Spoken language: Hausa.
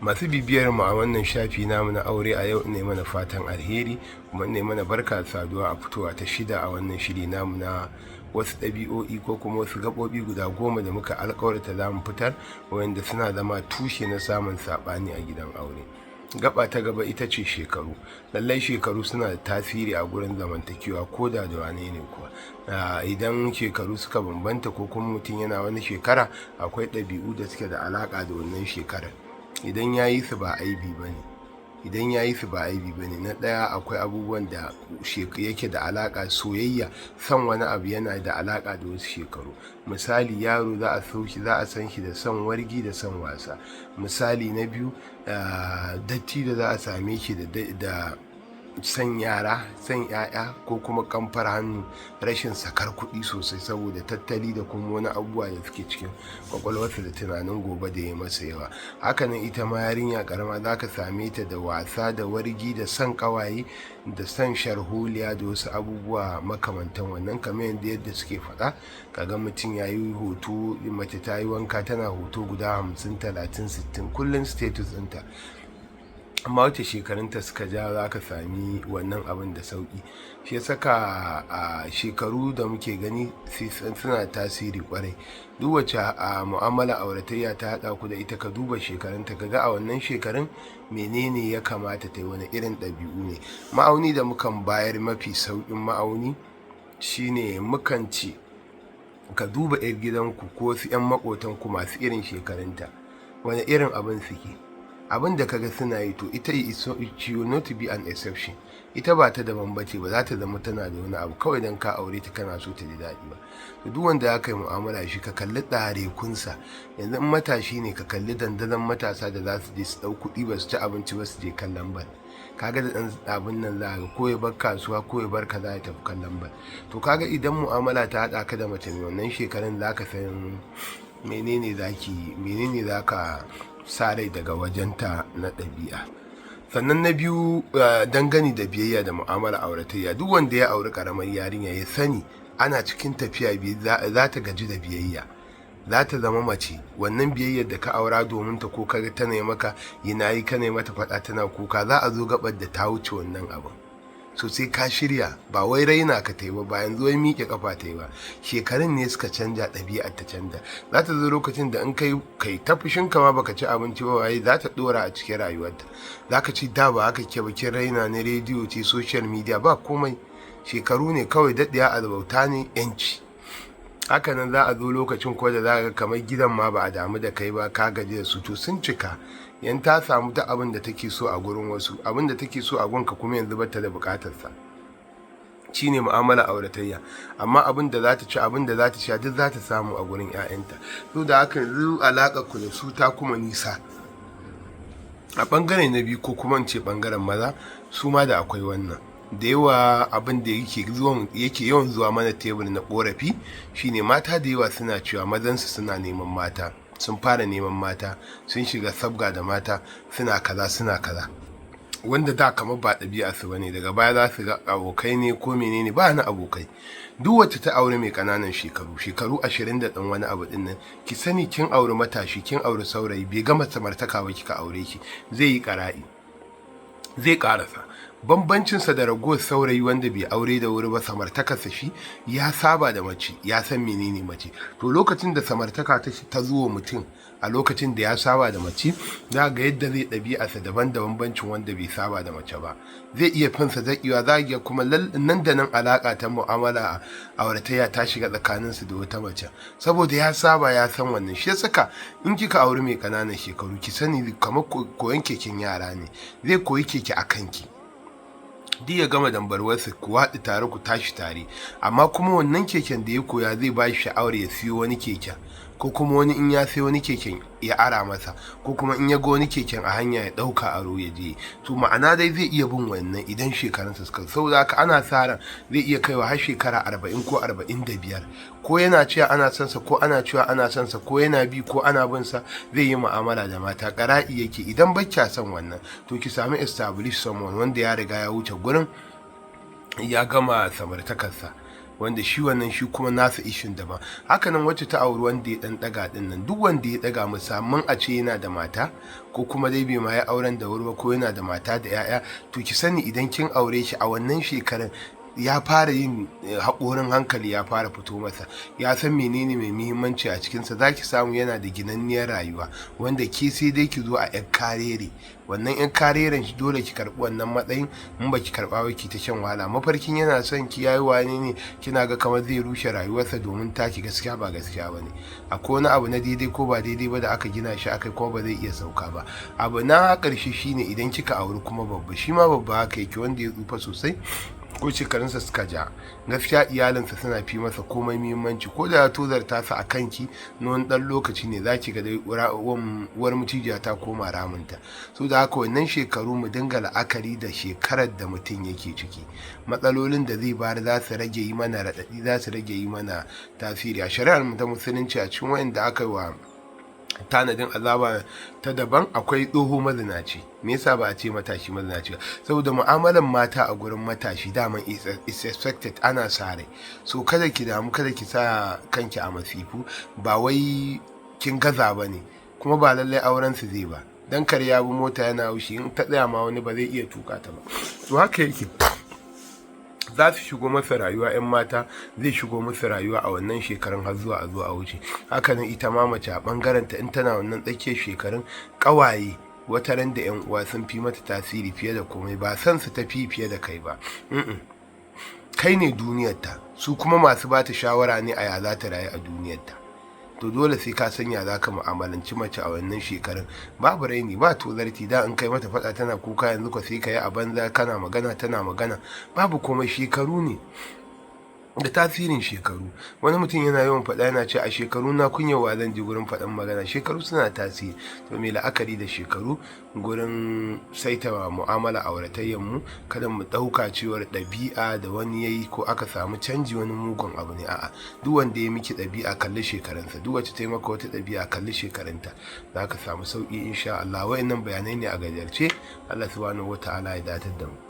Masu bibiyar mu a wannan shafi namu na Aure a Yau, ne mana fatan alheri kuma ne mana barka saduwa a fitowa ta shida a wannan shiri namu na wasu ɗabi'o'i ko kuma wasu gaɓoɓi guda 10 da muka alkawarta za mu fitar, wanda suna zama tushe na samun saɓani a gidan aure. Gaba ta gaba ita ce shekaru. Lallai shekaru suna da tasiri a gurin zamantakewa, ko da da wane ne kuwa. Idan shekaru suka bambanta ko kuma mutum yana wani shekara, akwai ɗabi'u da suke da alaƙa da wannan shekarar. Idan ya yi su ba aibi ba ne. Idan ya yi su ba aibi ba ne. Na ɗaya, akwai abubuwan da yake da alaƙa soyayya, son wani abu yana da alaƙa da wasu shekaru. Misali, yaro za a so shi, za a san shi da son wargi da son wasa. Misali na biyu, dattijo za a same shi da son yara, son 'ya'ya ko kuma kamfar hannu, rashin sakar kuɗi sosai saboda tattali da kuma wani abubuwa da suke cikin kwakwalwarsa da tunanin gobe da ya masa yawa. Hakanan ita ma yarinya karama za ka same ta da wasa da wargi da son ƙawaye da son sharholiya da wasu abubuwa makamantan wannan, kamar yadda suke faɗa. Kaga mutum ya yi hoto, mace ta yi wanka tana hoto guda 50, 30, 60 kullum status ɗinta. Amma wacce shekarunta suka ja, za ka sami wannan abin da sauƙi. Shi ya saka a shekaru da muke gani suna tasiri kwarai. Duk wacce a mu'amala auratayya ta haɗa ku da ita, ka duba shekarunta, ka ga a wannan shekarun menene ya kamata ta yi, wani irin ɗabi'u ne. Ma'auni da mukan bayar, mafi sauƙin ma'auni, shine mukan ce ka duba 'yar gidanku ko wasu 'yan maƙotanku masu irin shekarunta, wani irin abin suke. Abin da kaga suna yi, to ita she will not be an exception. Ita ba ta daban bace ba, za ta zama tana da wani abu kawai dan ka aure ta kana so ta ji daɗi ba. To, duk wanda ya kai mu'amala shi, ka kalli ɗarekunsa. Yanzu in matashi ne, ka kalli dandazon matasa da za su je su ɗau kuɗi, ba su ci abinci ba, su je kallon bal. Kaga da ɗan abin nan za ga ko ya bar kasuwa ko ya bar kaza ya tafi kallon bal. To, kaga idan mu'amala ta haɗa ka da mace mai wannan shekarun, za ka san menene zaki, menene za ka sa rai daga wajenta na ɗabi'a. Sannan na biyu, dangane da biyayya da mu'amala auratayya, duk wanda ya auri karamar yarinya ya sani ana cikin tafiya za ta gaji da biyayya, za ta zama mace. Wannan biyayyar da ka aura domin ta, ko kaga tana yi maka yana yi, kana mata faɗa tana kuka, za a zo gabar da ta wuce wannan abin. So sai ka shirya. Ba wai raina ka ta yi ba, ba yanzu wai miƙe kafa ta yi ba, shekarun ne suka canja, ɗabi'ar ta canja. Za ta zo lokacin da in kai kai ta fushin ka ma baka ci abinci ba, waye za ta ɗora a cikin rayuwarta. Za ka ci da ba haka ke ba, kin raina na rediyo ce, social media ba komai. Shekaru ne kawai, daɗiya a bauta ne yanci. Hakanan za a zo lokacin ko da za ka kamar gidan ma ba a damu da kai ba, ka gaji da su. To, sun cika yan ta samu duk abin da take so a gurin wasu, abin da take so a gunka kuma yanzu bata da bukatarsa. Shine mu'amala auratayya. Amma abin da za ta ci, abin da za ta sha, duk za ta samu a gurin 'ya'yanta. So da haka yanzu alaƙa ku da su ta kuma nisa. A ɓangare na biyu, ko kuma in ce ɓangaren maza, su ma da akwai wannan. Da yawa abin da yake yawan zuwa mana tebur na korafi shine mata da yawa suna cewa mazansu suna neman mata, sun fara neman mata, sun shiga sabga da mata, suna kaza, suna kaza, wanda da kamar ba ɗabi'a su bane. Daga baya za su ga abokai ne ko menene ba na abokai. Duk wacce ta aure mai ƙananan shekaru, shekaru 20 da ɗan wani abu ɗin nan, ki sani kin auri matashi, kin auri saurayi, bai gama samartaka ba kika aure ki, zai yi ƙara'i, zai ƙarasa. Bambancinsa da ragowar saurayi wanda bai aure da wuri ba, samartakarsa shi ya saba da mace, ya san menene mace. To, lokacin da samartaka ta zo wa mutum a lokacin da ya saba da mace, za ga yadda zai ɗabi'arsa daban da bambancin wanda bai saba da mace ba. Zai iya finsa zaƙiwa, za ga kuma nan da nan alaƙa ta mu'amala auratayya ta shiga tsakaninsu da wata mace, saboda ya saba, ya san wannan. Shi saka in kika auri mai ƙananan shekaru, ki sani kamar koyon keken yara ne, zai koyi keke a kanki, duk ya gama dambarwarsa, ku haɗu tare, ku tashi tare. Amma kuma wannan keken da ya koya zai ba shi sha'awar ya siyo wani keken, ko kuma wani in ya siyo wani keken ya ara masa, ko kuma in ya ga wani keken a hanya ya ɗauka aro ya je. To, ma'ana dai zai iya bin wannan idan shekarunsa suka. Saboda haka ana sa ran zai iya kaiwa har shekara 40 ko 45, ko yana cewa ana son sa, ko ana cewa ana son sa, ko yana bi ko ana bin sa, zai yi mu'amala da mata, ƙara'i yake. Idan ba kya son wannan, to ki sami establish someone wanda ya riga ya wuce gurin, ya gama samartakarsa. Wanda shi wannan shi kuma nasa issue-n daban. Hakanan wacce ta auri wanda ya dan daga din nan, duk wanda ya daga, musamman a ce yana da mata, ko kuma dai bai ma ya auren da wuri ba, ko yana da mata da 'ya'ya, to ki sani idan kin aure shi a wannan shekarun, ya fara yin haƙorin hankali, ya fara fito masa, ya san menene mai muhimmanci a cikinsa. Za ki samu yana da ginanniyar rayuwa, wanda ke sai dai ki zo a 'yan karere. Wannan 'yan kareren shi dole ki karɓi wannan matsayin. In ba ki karɓa ba, ki ta shan wahala. Mafarkin yana son ki, yayi wane ne, kina ga kamar zai rushe rayuwarsa domin taki, gaskiya ba gaskiya ba ne. Akwai wani abu na daidai ko ba daidai ba da aka gina shi akai, kuma ba zai iya sauka ba. Abu na ƙarshe shine idan kika auri kuma babba, shi ma babba haka yake, wanda ya tsufa sosai ko shekarunsa suka ja, gaskiya iyalinsa suna fi masa komai muhimmanci. Ko da ya tozarta su a kanki na wani ɗan lokaci ne, za ki ga dai uwar mucijiya ta koma raminta. So da haka wannan shekaru, mu dinga la'akari da shekarar da mutum yake ciki, matsalolin da zai bayar za su rage yi mana raɗaɗi, za su rage yi mana tasiri. A shari'ar mu ta Musulunci, a cikin wayanda aka yi wa tanadin azaba ta daban akwai tsoho mazinaci. Me yasa ba a ce matashi mazinaci ba? Saboda mu'amalan mata a gurin matashi daman is expected, ana sa rai. So kada ki damu, kada ki sa kanki a masifu. Ba wai kin gaza ba ne, kuma ba lallai auren su zai ba. Dan kare ya bi mota yana haushi, in ta tsaya ma wani ba zai iya tuka ta ba. To haka yake, za su shigo masa rayuwa, 'yan mata zai shigo masa rayuwa a wannan shekarun har zuwa a zo a wuce. Hakanan ita ma mace a bangaren ta, in tana wannan tsakiyar shekarun, ƙawaye wata ran da 'yan uwa sun fi mata tasiri fiye da komai. Ba san su tafi fiye da kai ba, kai ne duniyarta, su kuma masu ba ta shawara ne a ya za ta rayu a duniyarta. To dole sai ka sanya za ka mu'amalanci mace a wannan shekarun. Babu raini, ba tozarti. Da in kai mata faɗa tana kuka, yanzu ka sai ka yi a banza, kana magana tana magana, babu komai. Shekaru ne da tasirin shekaru. Wani mutum yana yawan faɗa, yana ce, "A shekaru na kunyawa zan ji gurin faɗan magana?" Shekaru suna tasiri. To mai la'akari da shekaru gurin saita mu'amala auratayyan mu. Kada mu ɗauka cewar ɗabi'a da wani yayi ko aka samu canji wani mugun abu ne. A'a, duk wanda ya miki ɗabi'a, kalli shekarunsa. Duk wacce ta yi maka wata ɗabi'a, kalli shekarunta, za ka samu sauƙi insha Allah. Wa'annan bayanai ne a gajarce. Allah Subhanahu wata'ala ya datar da mu.